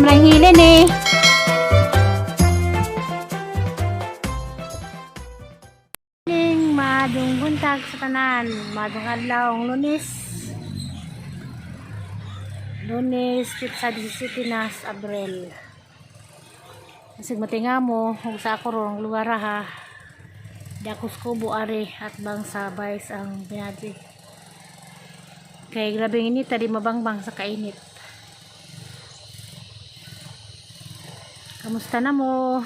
Nang hilin eh. Ning maadong buntag sa tanan, maadong adlaw ang Lunes. Lunes, pitsa 17 na sa Abril. Masig matinga mo, ug sa ako rong lugar ha. Di ako sa kubo ari at bang sa bays ang binadi. Kay grabe ang init, di mabangbang sa kainit. Kamusta na mo?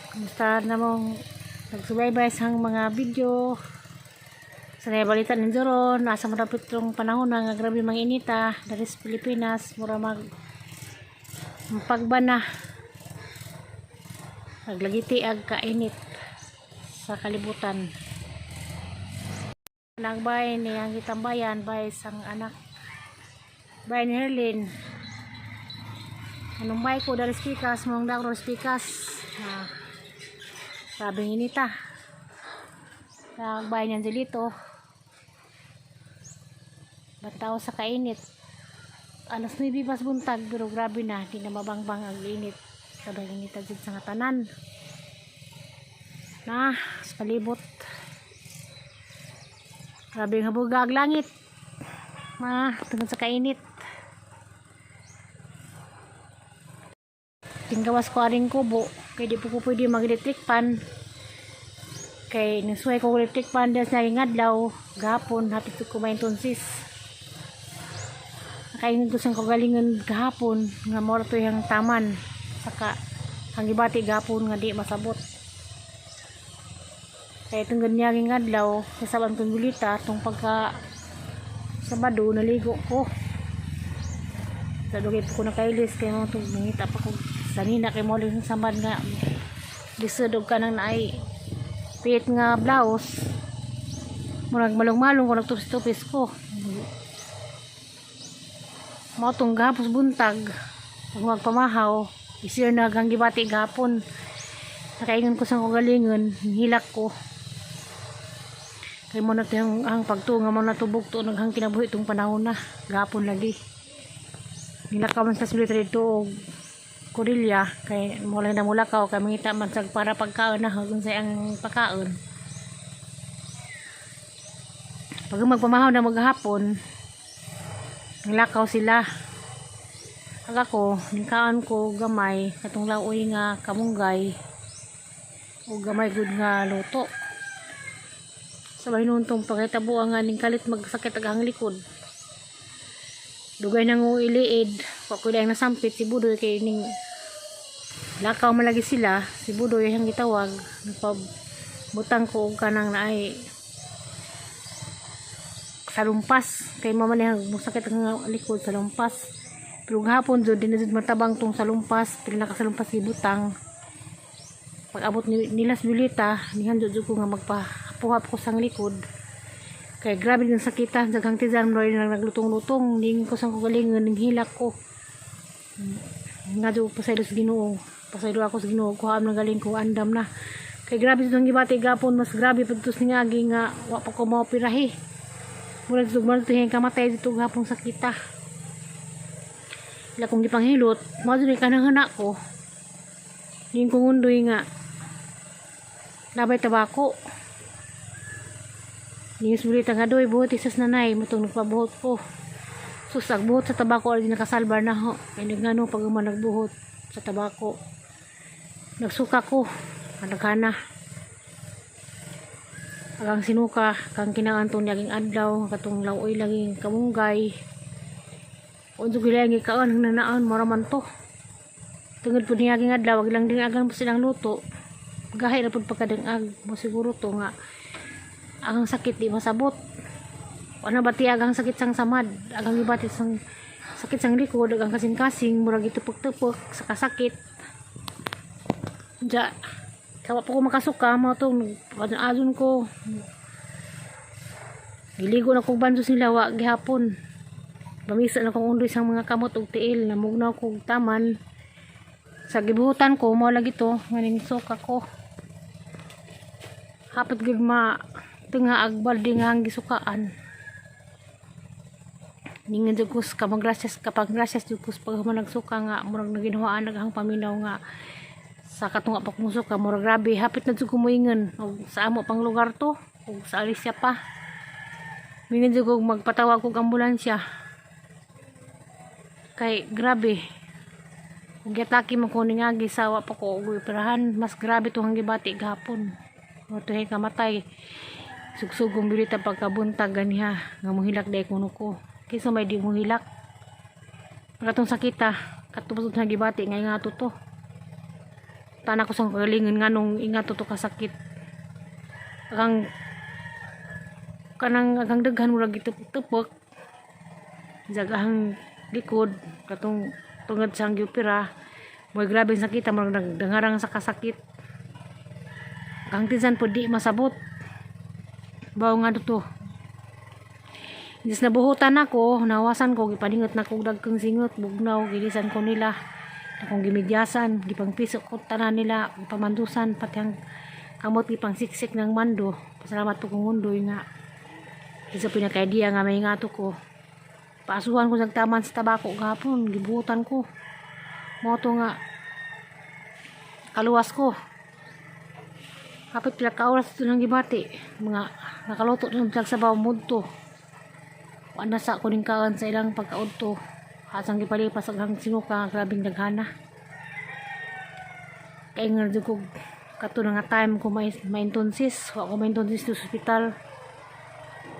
Kamusta na mong nagsubaybay sa mga video? Sa balita ng Joron, nasa marapit tong panahon na nga grabe mga inita dari sa Pilipinas, mura mag mapagbana. Naglagiti ag kainit sa kalibutan. Nagbay ni ang gitambayan bay sang anak bay ni Herlin. Anong bay ko dari spikas, mong daw spikas. Ah, grabe ang inita. Nagbay ni Angelito. Bataw sa kainit. Alas 9 pas buntag pero grabe na, di na mabangbang ang init. Grabe ang init jud sa nga tanan. Na, sa palibot. Grabe ang habuga ang langit. Ma, tungod sa kainit. Tinggawas ko aring kubo kay di po ko pwede mag-electric pan kay nisuway ko electric pan des naging adlaw gahapon hapit ko kumain tonsis. Nakaingon ko sa kagalingon gahapon nga mao ra to yang taman saka ang gibati gahapon nga di masabot kay itong ganyang adlaw kasaban kong gulita tong pagka Sabado naligo ko sa dugay po ko nakailis kay mo itong nangita pa ko sanina kay mo lang samad nga lisod og kanang naay pit nga blouse, murag malong-malong ko nagtupis-tupis ko mao tong gahapon buntag pag magpamahaw isir na hanggang gibati gahapon. Nakaingon ko sa kagalingon, hilak ko kay mo na to yung ang pagtunga mo na tubog to naghang kinabuhi itong panahon na gahapon lagi nilakaw man sa sulit dito og kurilya kay mo lang namulakaw kay mangita man sa para pagkaon na kung sa ang pagkaon. Pag magpamahaw na maghapon, nilakaw sila. Ang ako ningkaan ko gamay katong laoy nga kamunggay o gamay gud nga luto sabay noon tong pagkitabo nga ning kalit magsakit ang likod. Dugay nang iliid wa ko lang nasampit si Budoy kay ning lakaw man lagi sila. Si Budoy ang gitawag, nagpabutang ko og kanang naay salumpas kay mama niya masakit ang likod sa lumpas. Pero gahapon jud di na jud matabang tong salumpas, pero nakasalumpas gibutang. Pag abot ni nila sa Julita, nihan jud ko nga magpapuhap ko sang likod kay grabe din sakitan daghang tiyan mo rin naglutong-lutong ning ko sang kagalingon ning hilak ko nga jud pasaylo sa Ginoo, pasaylo ako sa Ginoo kuha ang galing ko andam na kay grabe jud ang gibati gapon. Mas grabe pud tos agi nga wa pa ko maoperahi, murag jud man tuhin kamatay dito gapon sakita ila kong gipanghilot mao jud kanang hana ko ning kong undoy nga nabay tabako. Ningis bulita nga doy, buhot isas nanay, mutong nagpabuhot ko. Sus, agbuhot sa tabako, alin nakasalbar na ho. Kaya ngano pag uma nagbuhot sa tabako. Nagsuka ko, naghana. Agang sinuka, kang kinaan tong naging adlaw, katong laoy laging kamunggay. Unso gila ang ikaon, ang nanaan, maraman to. Tungod po niya aging adlaw, wag lang din agang po silang luto. Gahay na po pagkadangag, mo siguro to nga ang sakit di masabot. Ano ba ti agang sakit sang samad, agang ibati sang sakit sang likod, agang kasing-kasing, murag itupok-tupok sa kasakit. Ja, kawa po ko makasuka, mo tong adun ko. Giligo na kong bansos nila wa gihapon. Bamisa na kong undoy sang mga kamot og tiil, namugnaw kog taman. Sa gibuhutan ko, mo lagi to, nganing suka ko. Hapit gid ma tinga ag balde nga ang gisukaan. Ningan jud ko kapang gracias, kapang gracias jud ko sa paghuman nagsuka nga murag naginhuaan naghang paminaw nga sa katong pa kong suka, murag grabe, hapit na jud ko moingon. Og sa amo pang lugar to og sa Alicia pa, mingon jud ko magpatawag kog ambulansya kay grabe. Ug giatake man ko ningagi sa wa pa ko og operahan. Mas grabe to hang gibati gahapon mo to kamatay sugsugong bilita pagkabuntag ganiha nga mohilak day kuno ko kaysa may di mohilak. Katong sakita katong na gibati ngay nga to to tana ko sa kagalingon nganong ingat to kasakit ang kanang agang daghan, murag gitupok-tupok jagahang likod katong tungod sa giopera mo. Grabe ang sakita, murag nagdangarang sa kasakit ang tisan po, di masabot bawo nga to. Diyos, nabuhutan ako, nawasan ko, gipaningot na kog dagkang singot, bugnaw, gilisan ko nila. Akong gimidyasan, gipangpiso ko tanan nila, gipamandusan, pati ang kamot gipang siksik ng mando. Pasalamat po kong mundoy nga. Isa pinaka-idea nga may ngato ko. Paasuhan ko nagtaman sa tabako gahapon, gibuhutan ko. Mo to nga kaluwas ko. Kapit pila ka oras ito nang gibati. Mga nakaluto ng sabaw mudto. Wala sa kuning kaan sa ilang pagkaudto. Asang gipalipas ang sinuka, grabing daghana. Kaya nga jud ko kato na nga time ko may maintenance, wa ko maintenance sa ospital.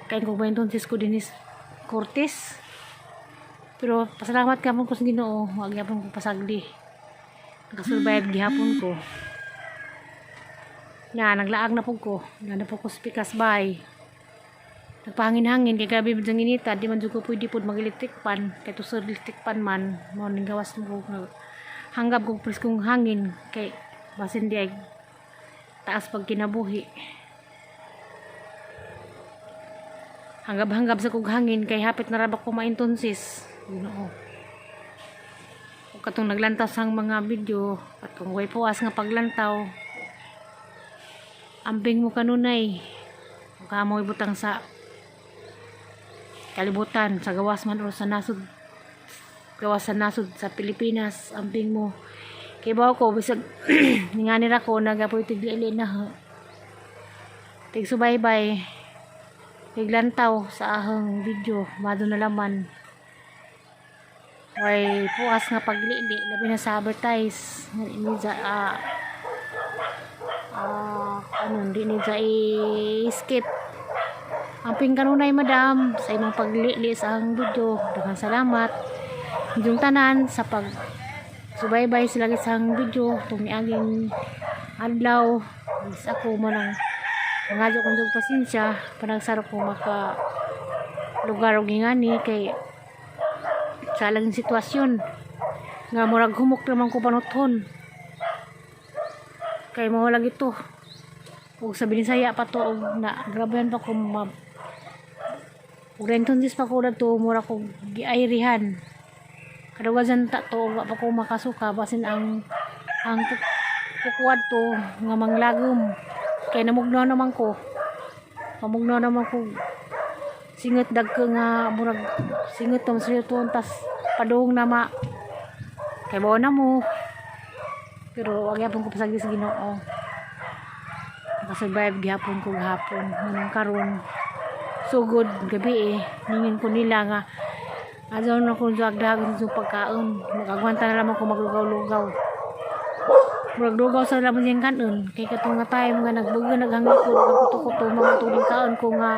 Kaya ko maintenance ko dinis Cortes. Pero pasalamat ka ko sa Ginoo, wa gyapon ko pasagdi. Nakasurvive gihapon ko. Na naglaag na pud ko, na po ko sa pikas bay. Nagpahangin-hangin kay grabe man ang inita, di man jud ko pwede pud mag electric pan kay tusod electric pan man mao ning gawas mo ko hanggap kog preskong hangin kay basin di ay taas pag kinabuhi. Hanggap-hanggap sa kog hangin kay hapit na ra ba ko maintonsis. Ginoo, ug katong naglantaw sang mga video atong way puas nga paglantaw, amping mo kanunay ug kamo ibutang sa kalibutan, sa gawas man o sa nasod, gawas sa nasod sa Pilipinas. Amping mo kay bawo ko bisag ngani ra ko nagapoy tigli na ha. Tig subaybay, tiglantaw sa ahang video mado na laman way puas nga paglili, labi na sa advertise nga ni sa ano, di ni sa i-skip. Amping kanunay, madam, sa imong paglili sa ahang video. Daghang salamat inyong tanan sa pag subaybay sila sa ahang video tung niaging adlaw. Is ako mo nang mangadyo kong dug pasensya panagsaro ko maka lugar og ingani kay sa laging sitwasyon nga murag humok naman ko panuthon kay mao lagi to ug sa Binisaya pa to og na grabehan pa ko ma ug rentonsis pa ko to, mura ko giayrihan kadawazan ta to, wa pa ko makasuka basin ang kukuwad to nga manglagom kay namugnaw naman ko, pamugnaw naman ko singot dagko nga murag singot tam sa tas padung na ma kay bawa na mo. Pero wag gyapon ko pasagdi sa Ginoo, nakasurvive gihapon ko gahapon. Nung karon sugod gabi eh, ningin ko nila nga adyaw na ko dagdagon sa pagkaon, makagwanta na lamang ko maglugaw-lugaw, murag lugaw sa lamang siyang kanon kay katong nga time nga nagbuga naghanglikod nagkuto-kuto mga tuling kaon ko nga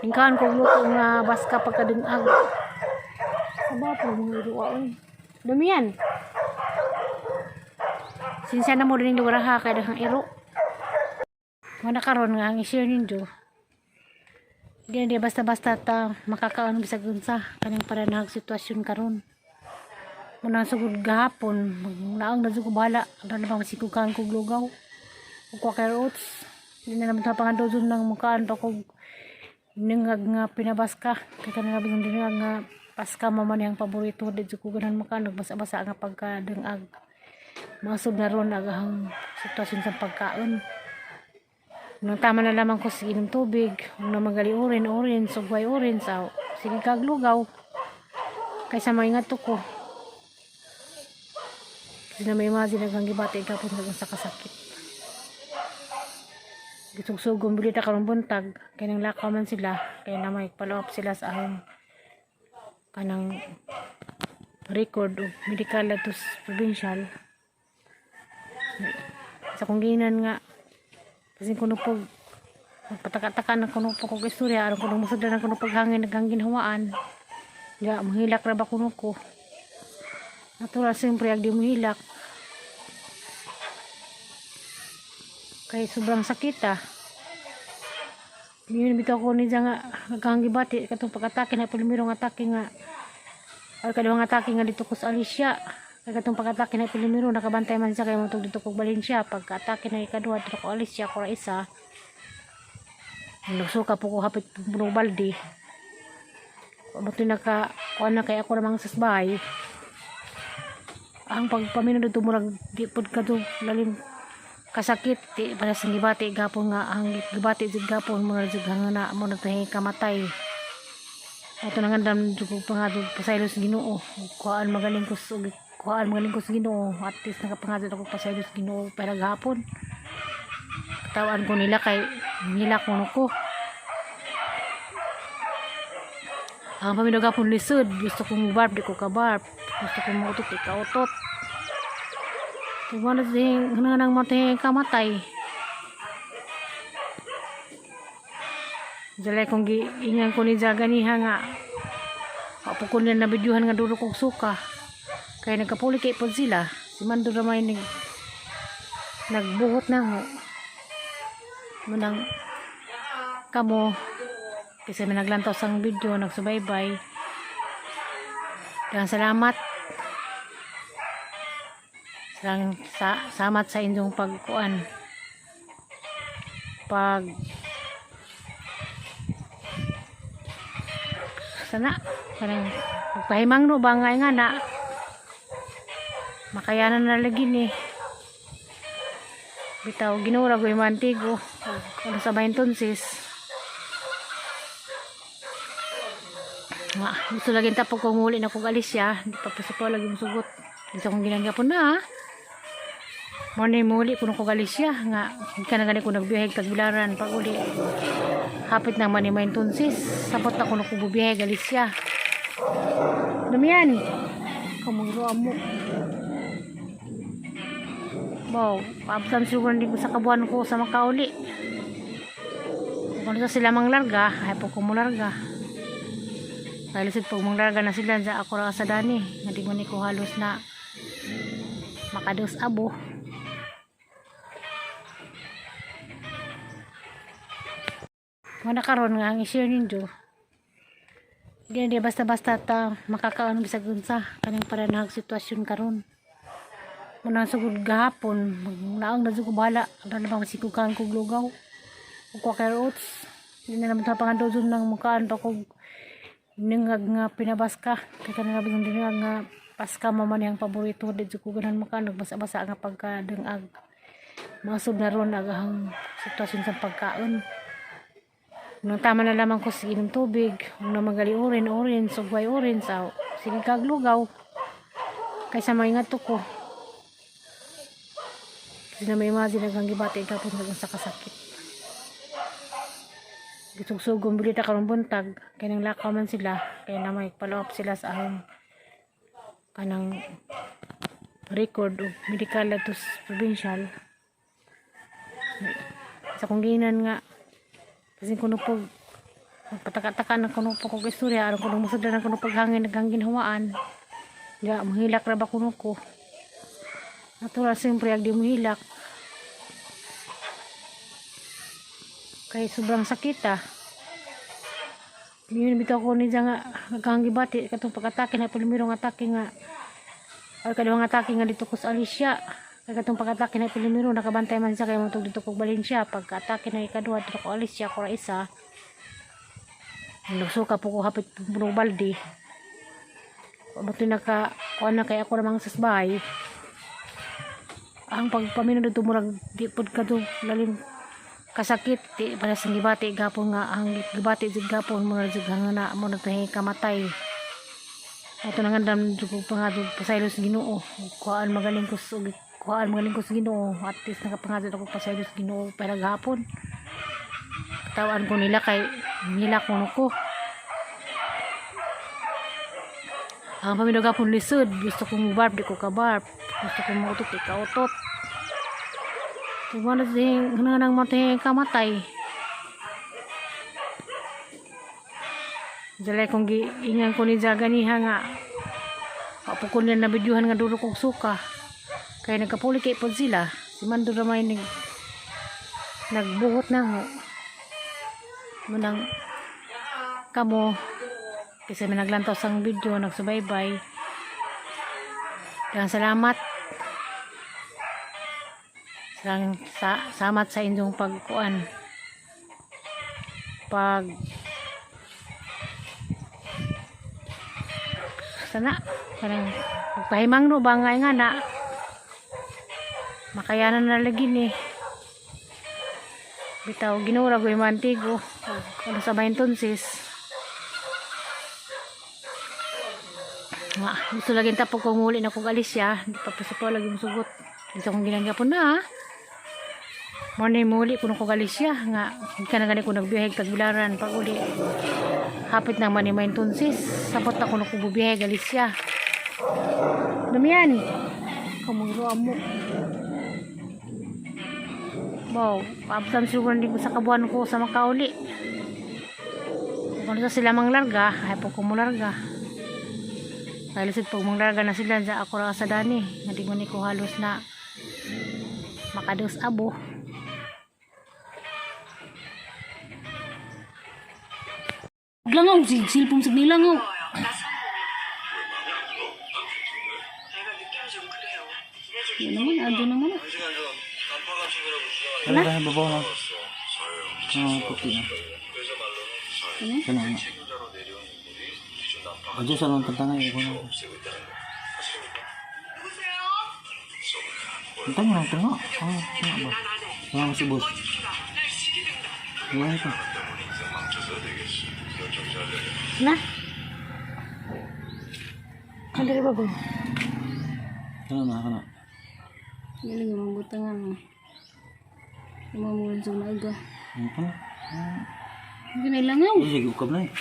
ning kaon ko luto nga baska pagkadungag sa ba po mga iruwa oy damian. Sinsya na mo din lugar ha kay daghang iro. Mga karon nga ang i-share ninyo, di na di basta-basta ta makakaon bisag unsa kaning paranahag sitwasyon karon. Muna sugod gahapon naang na jud ko bahala na bang masikukan kog lugaw ug Quaker Oats. Di na naman ta pangadozon ng mukaan pa kog ningag nga pinabaska kay kanang labing dinengag nga paska mo man yang paborito. Di jud ko ganahan makaan og basa-basa nga pagkadengag. Masob na ron agahang sitwasyon sa pagkaon. Nung tama na lamang ko sa inom tubig, nung magali orange, orange, sugway orange, aw, sige kag lugaw. Kaysa may nga ko. Kasi na may imagine naghang gibati gapon sa kasakit. Gisugsugong bilita karong buntag kay nang lakaw man sila, kay na may follow up sila sa ahong kanang record og medical ato sa provincial. Sa kong ginan nga kasi kuno pag magpataka-taka na kuno po kog istorya aron kuno musudlan na kuno paghangin naghangin hawaan ya, muhilak ra ba kuno ko. Natural, siyempre ag di muhilak kay sobrang sakit ah. Yun bitaw ko ni nga nagkahangibati katong pag-atake na primerong atake nga ay kaduhang atake nga dito ko sa Alicia. Kay katong pag-atake na primero, nakabantay man siya kay mo dito ko Valencia. Pag-atake na ikaduha dito ko Alicia ko ra isa. Nagsuka po ko hapit puno balde. Ato naka kuan na kay ako ramang sa bahay. Ang pagpamino dito murag di pud kadto lalim kasakit, di para sa gibati gapon nga ang gibati jud gapon mo na jud hangana mo na tahi kamatay. Ato nang andam jud ko pangadto pasaylo sa Ginoo, kuhaan magaling ko sa kuhaan magaling ko sa Ginoo. At least nakapangadto ako pasaylo sa Ginoo. Pero gahapon katawan ko nila kay nila kuno ko ang pamino gapon lisod. Gusto kong barb, di ko ka barb. Gusto kong mautot, di ka utot. Wala din nang matay kamatay. Jalay kong giingan ko ni Jaganiha nga wapo ko nila nabidyuhan nga duro kong suka. Kaya nagkapuli kay pod sila. Si Mando ramay nagbuhot na ho. Munang kamo kasi may naglantaw sang video, nagsubaybay. Daghang salamat. Sang sa, salamat sa inyong pagkuan. Pag sana kanang pagpahimang no ba nga na makayanan na lagi ni bitaw Ginoo ra goy mantigo ano sa baintonsis nga gusto lagi tapos kung muli na kong alis siya di pa pa lagi musugot gusto kong ginanggapon na mo na muli kuno ko Galicia nga ka na gani ko nagbiyahe Tagbilaran. Pag uli hapit na man ni Maintonsis, sapot na kuno ko bubiyahe Galicia. Damian kamuro amo. Wow, paabtan siguro hindi ko sa kabuan ko sa makauli. Kung sa sila manglarga, ay po ko mularga. Kaya lisod pag manglarga na sila, sa ako ra sa dani. Nga di man ko halos na makados abo. Mga nakaroon nga ang i-share ninyo. Di na di basta-basta ta makakaano bisag unsa kaning paranahag sitwasyon karon. Muna sugod gahapon, naang na jud ko bahala, ano na bang masikukan kog lugaw. Ug Quaker Oats. Di na naman pangadto jud nang mukaan pa kog ningag nga pinabaska. Kay kanang labing dinengag nga paska man ang paborito, di jud ko ganahan makaan nagbasa-basa nga pagkadengag. Masob na ron ag ang sitwasyon sa pagkaon. Nang tama na lamang ko sa inom tubig, kung na magali orange, orange, ugway orange, aw, sige kag lugaw. Kaysa maingat ko. Kasi na may imagine naghang gibati gapon sa kasakit. Gisugsugong bilita karong buntag, kay nang lakaw man sila, kay na may follow up sila sa ahong kanang record og medical ato sa provincial. Sa kong ginan nga kasi kuno pag magpataka-taka na kuno po kog istorya aron kuno musudlan na kuno paghangin naghangin hawaan ya, muhilak ra ba kuno ko. Natural, siyempre ag di muhilak kay sobrang sakit ah. Yun bitaw ko ni nga nagkahangibati katong pag-atake na primerong atake nga ay kaduhang atake nga dito ko sa Alicia. Kay katong pag-atake na primero, nakabantay man siya kay mo dito ko Valencia. Pag-atake na ikaduha dito ko Alicia ko ra isa. Nagsuka po ko hapit puno balde. Ato naka kuan na kay ako ramang sa bahay. Ang pagpamino dito murag di pud kadto lalim kasakit, di para sa gibati gapon nga ang gibati jud gapon mo na jud hangana mo na tahi kamatay. Ato nang andam jud ko pangadto pasaylo sa Ginoo. Kuhaan magaling ko sa kuhaan magaling ko sa Ginoo. At least nakapangadto ako pasaylo sa Ginoo para gahapon. Tawaan ko nila kay nila kuno ko. Ang paminaw gapon lisod. Gusto kong barb, di ko ka barb. Gusto kong mautot, di ka utot. Tignan na nang matay kamatay. Jalay kong giingan ko ni Jaga niha nga Apo ko nila nabidyuhan nga duro kong suka. Kaya nagkapuli kay pod sila. Si Mando ramay nagbuhot na ho. Munang kamo kasi may naglantaw sang video nagsubaybay. Daghang salamat. Salamat sa inyong pagkuan. Pag sana kanang pagpahimang no ba nga na makayanan na lagi ni bitaw Ginoo ra goy mantigo ano sa baintonsis nga gusto lagi tapos kung muli na kong alis siya di pa pa sa pa lagi musugot dito kong ginanggapon na ha. Mo na muli kuno ko alis siya nga hindi ka na gani ko nagbiyahe tagbilaran pag uli hapit na man ni Maintonsis sapot na kuno ko bubiyahe Galicia damian kamuro amo. Wow, paabtan siguro hindi ko sa kabuan ko sa makauli. Kung sa sila manglarga, ay po ko mularga. Kaya lisod pag manglarga na sila, sa ako ra sa dani. Nga di man ni ko halos na makados abo. Langaw, si silpong sa nilangaw. Yan naman, ado naman. Ano ba babaw na? Ah, puti na. Ano na? Adyo sa lang tantangay ko na. Tantangay lang tunga. Ah, tunga ba? Tunga si boss. Wala ito. Na? Ano ba ba? Ano na, ano? Galing nga mabutangan mo. Mamulan sa umaga. Ano pa na? Hindi na langaw. Ay, sige, ukab na eh.